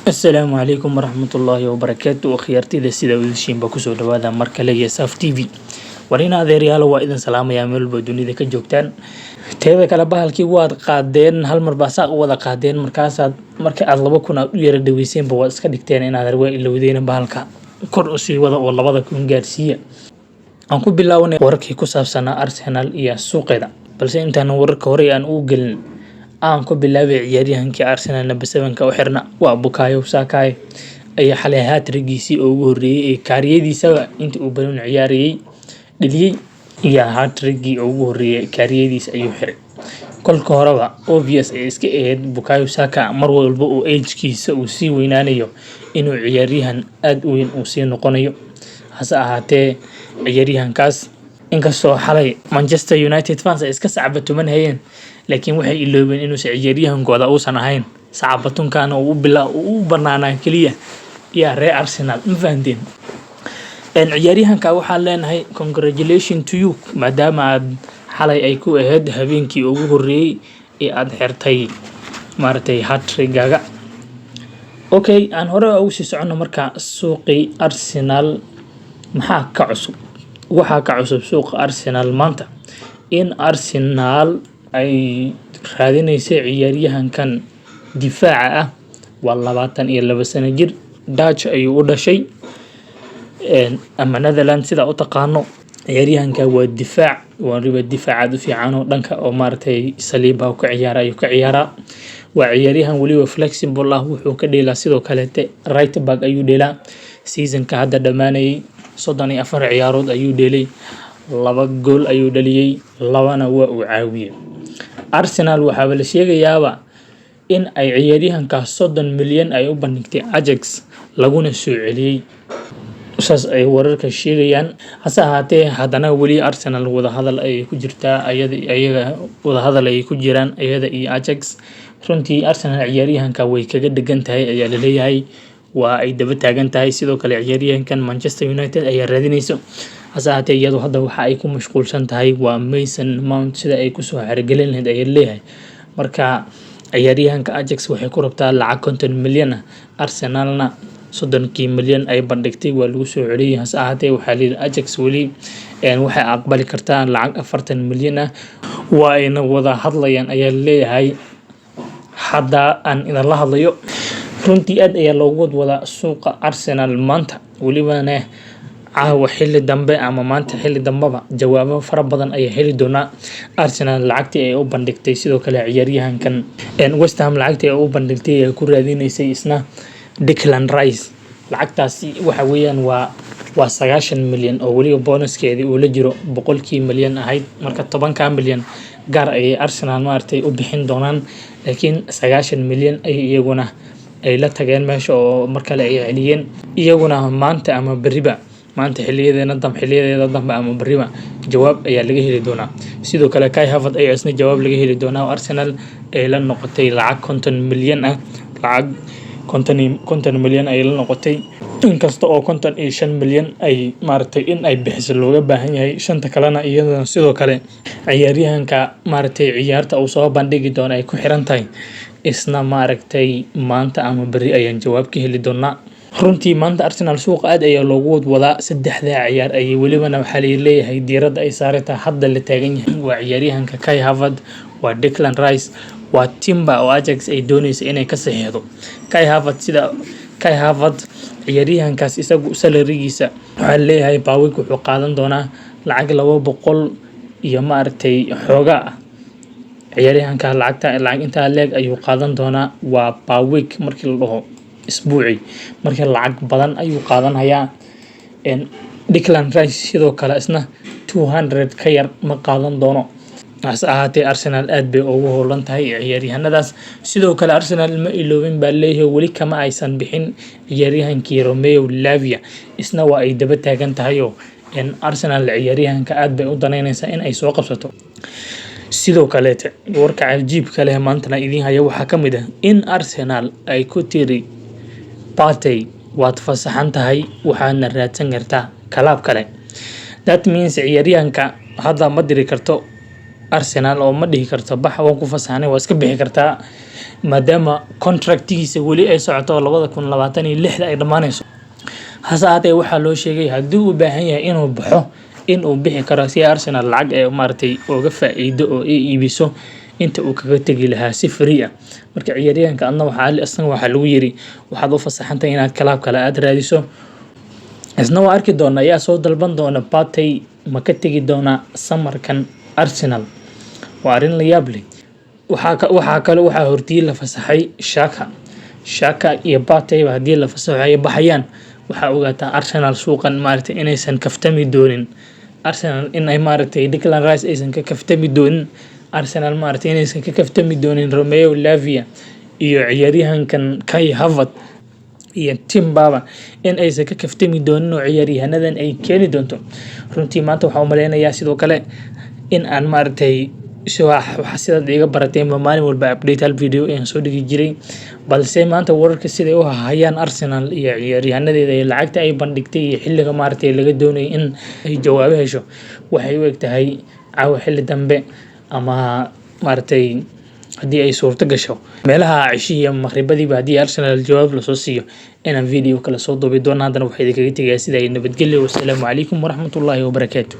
Asalaamu calaykum waraxmatullaahi wabarakaatu. Akhyaartida, sida udashiinba, kusoo dhawaada mar kale iyo Saf TV. War in adeeryaalo, waa idin salaamayaa meel walba dunida ka joogtaan. Teeda kale, bahalkii waad qaadeen, hal mar baa saaq u wada qaadeen. Markaasaad marka aad 2000 aad u yara dhaweyseenba, waad iska dhigteen inaad waa ilowdeen. Bahalka kor usii wada oo 2000 gaarsiiya. Aan ku bilaabanay wararkii ku saabsanaa Arsenal iyo suuqeeda, balse intaan wararka hore aan ugu gelin, aan ku bilaabay ciyaaryahankii Arsenal number 7-ka u xirna, waa Bukayo Saka, ayaa xalay hat-trick-giisii ugu horreeyay ee career-kiisaba intii uu banooni ciyaarayay dhaliyay, iyo hat-trick-gii ugu horreeyay career-kiisa ayuu xiray. Kolka horeba obvious ay iska ahayd Bukayo Saka mar walba uu age-kiisa uu sii weynaanayo inuu ciyaaryahan aad u weyn uu sii noqonayo. Hase ahaatee, ciyaaryahankaas inkastoo xalay Manchester United fans ay iska sacbatuman hayeen, laakiin waxay iloobeen inuusan ciyaaryahankooda uusan ahayn, sacbatunkana uu u banaanaa keliya yaa reer Arsenal. Ma fahanteen? Ciyaaryahanka waxaan leenahay congratulation to you, maadaama aad xalay ay ku ahayd habeenkii ugu horreeyay ee aad xirtay maaragtay hat-trick-gaaga. Okay, aan hore ugu sii soconno. Marka suuqii Arsenal maxaa ka cusub? Waxaa ka cusub suuqa Arsenal maanta in Arsenal ay raadinaysa ciyaaryahankan difaaca ah. Waa 22 sano jir, Dutch ayuu u dhashay ama Netherland sidaa u taqaano. Ciyaaryahanka waa difaac, waliba difaac aad u fiican oo dhanka oo maaragtay Saliba ka ciyaara ayuu ka ciyaaraa. Waa ciyaaryahan weliba flexible ah, wuxuu ka dheelaa sidoo kaleete right back ayuu dheelaa. Seasonka hadda dhammaanayay 34 ciyaarood ayuu dheelay, laba gool ayuu dhaliyay, labana waa uu caawiyey. Arsenal waxaaba la sheegayaaba in ay ciyaaryahankaas 30 milyan ay u bandhigtay Ajax, laguna soo celiyay, saas ay wararka sheegayaan. Hase ahaatee, haddana weli Arsenal wadahadal ayay ku jirtaa, ayada ayaga wadahadal ayay ku jiraan, iyada iyo Ajax. Runtii Arsenal ciyaaryahanka way kaga dhegan tahay ayaa laleeyahay, waa ay daba taagan tahay. Sidoo kale ciyaaryahankan Manchester United ayaa raadinayso. Hase ahaatee, iyadu hadda waxa ay ku mashquulsan tahay waa Mason Mount, sida ay kusoo xirigelin lahayd ayaa leeyahay. Marka ciyaaryahanka Ajax waxay ku rabtaa lacag 50 milyan ah, Arsenalna 30kii milyan ay bandhigtay waa lagu soo celiyay. Hase ahaatee, waxaa layidhi Ajax weli waxay aqbali kartaa lacag 40 milyan ah, waa ayna wada hadlayaan ayaa leeyahay hadda aan idinla hadlayo. Runtii aad ayaa loogu wadwadaa suuqa Arsenal maanta, welibana caawa xilli dambe ama maanta xilli dambeba jawaabo fara badan ayaa heli doonaa. Arsenal lacagtii ay u bandhigtay, sidoo kale ciyaaryahankan West Ham lacagtii ay u bandhigtay ee ku raadinaysay isna Declan Rice, lacagtaasi waxa weeyaan waa 90 milyan oo weliba bonuskeedii uu la jiro, 100kii milyan ahayd. Marka 10kaa milyan gaar ayay Arsenal maaragtay u bixin doonaan, laakiin 90 milyan ay iyaguna ay la tageen meesha oo mar kale ay celiyeen. Iyaguna maanta ama berriba, maanta xiliyadeena dambe, xiliyadeeda dambe ama berriba jawaab ayaa laga heli doonaa. Sidoo kale Kai Havertz ayaa isna jawaab laga heli doonaa, oo Arsenal ay la noqotay lacag 50 milyan ah. Lacag 50 milyan ay la noqotay, inkasta oo 55 milyan ay maaragtay in ay bixiso looga baahan yahay. Shanta kalena iyadana sidoo kale ciyaaryahanka maaragtay ciyaarta uu soo bandhigi doono ay ku xiran tahay. Isna maaragtay maanta ama berri ayaan jawaab ka heli doonaa. Runtii maanta Arsenal suuqa aad ayaa loogu wadwadaa. Saddexdaa ciyaar ayay welibana waxaa leeyahay diiradda ay saaraytaa hadda la taagan yahay. Waa ciyaaryahanka Kai Havertz, waa Declan Rice, waa Timber oo Ajax ay dooneyso inay ka saxiixdo Kai Havertz. Sida Kai Havertz, ciyaaryahankaas isagu salary-giisa waxaa leeyahay per week wuxuu qaadan doonaa lacag 200 iyo maaragtay xoogaa ah. Ciyaaryahanka lacagta lacag intaa leeg ayuu qaadan doonaa, waa per week markii la dhaho, isbuucii. Marka lacag badan ayuu qaadanhayaa. Declan Rice sidoo kale isna 200 ka yar ma qaadan doono. Hase ahaatee, Arsenal aad bay ugu howlan tahay ciyaaryahanadaas. Sidoo kale Arsenal ma iloobin baa leeyahay, weli kama aysan bixin ciyaaryahankii Romeo Lavia, isna waa ay daba taagan tahay oo Arsenal ciyaaryahanka aad bay u danaynaysaa in ay soo qabsato. Sidoo kaleete, warka cajiibka leh maantana idiin haya waxaa ka mid ah in Arsenal ay ku tiri Partey, "Waad fasaxan tahay, waxaadna raadsan kartaa club kale." That means ciyaaryahanka hadda ma diri karto Arsenal oo ma dhihi karto, "Bax, waan ku fasaxnay, waa iska bixi kartaa." maadaama contractigiisa weli ay socoto, 2026-da ay dhammaanayso. Hase ahaatee, waxaa loo sheegay haddii uu u baahan yahay inuu baxo in uu bixi karo, si Arsenal lacag ay maaragtay uga faa'iido oo ay iibiso inta uu kaga tegi lahaa si free ah. Marka ciyaaryahanka adna waxaa isna waxaa lagu yiri waxaad u fasaxantahay inaad club kale aad raadiso. Isna waa arki doonaa yaa soo dalban doona Partey. Ma ka tegi doonaa summerkan Arsenal? Waa arrin la yaab leh. Waxaa kale waxaa hortii la fasaxay Xhaka. Xhaka iyo Partey haddii la fasaxo ay baxayaan, waxaa ogaataa Arsenal suuqan maaragtay inaysan kaftami doonin. Arsenal in ay maaragtay Declan Rice aysan ka kaftami doonin. Arsenal maaragtay inaysan ka kaftami doonin Romeo Lavia iyo ciyaaryahankan Kai Havertz iyo Timber in aysan ka kaftami doonin oo ciyaaryahanadan ay keeni doonto. Runtii maanta waxaan u maleynayaa sidoo kale in aan maaragtay sidaad iga barateenba maalin walba update hal video ayaan soo dhigi jiray, balse maanta wararka siday u hayaan Arsenal iyo ciyaaryahanadeeda iyo lacagta ay bandhigtay iyo xilliga maaragtay laga doonayay in ay jawaabo hesho, waxay u eg tahay caawa xilli dambe ama maaragtay haddii ay suurto gasho meelaha ceshihii ama maqribadiiba, haddii Arsenal jawaab lasoo siiyo, inaan video kale soo duubi doono. Haddana waxaa idinkaga tegayaa sida ay nabadgelyo. Wasalaamu calaykum waraxmatullaahi wabarakaatu.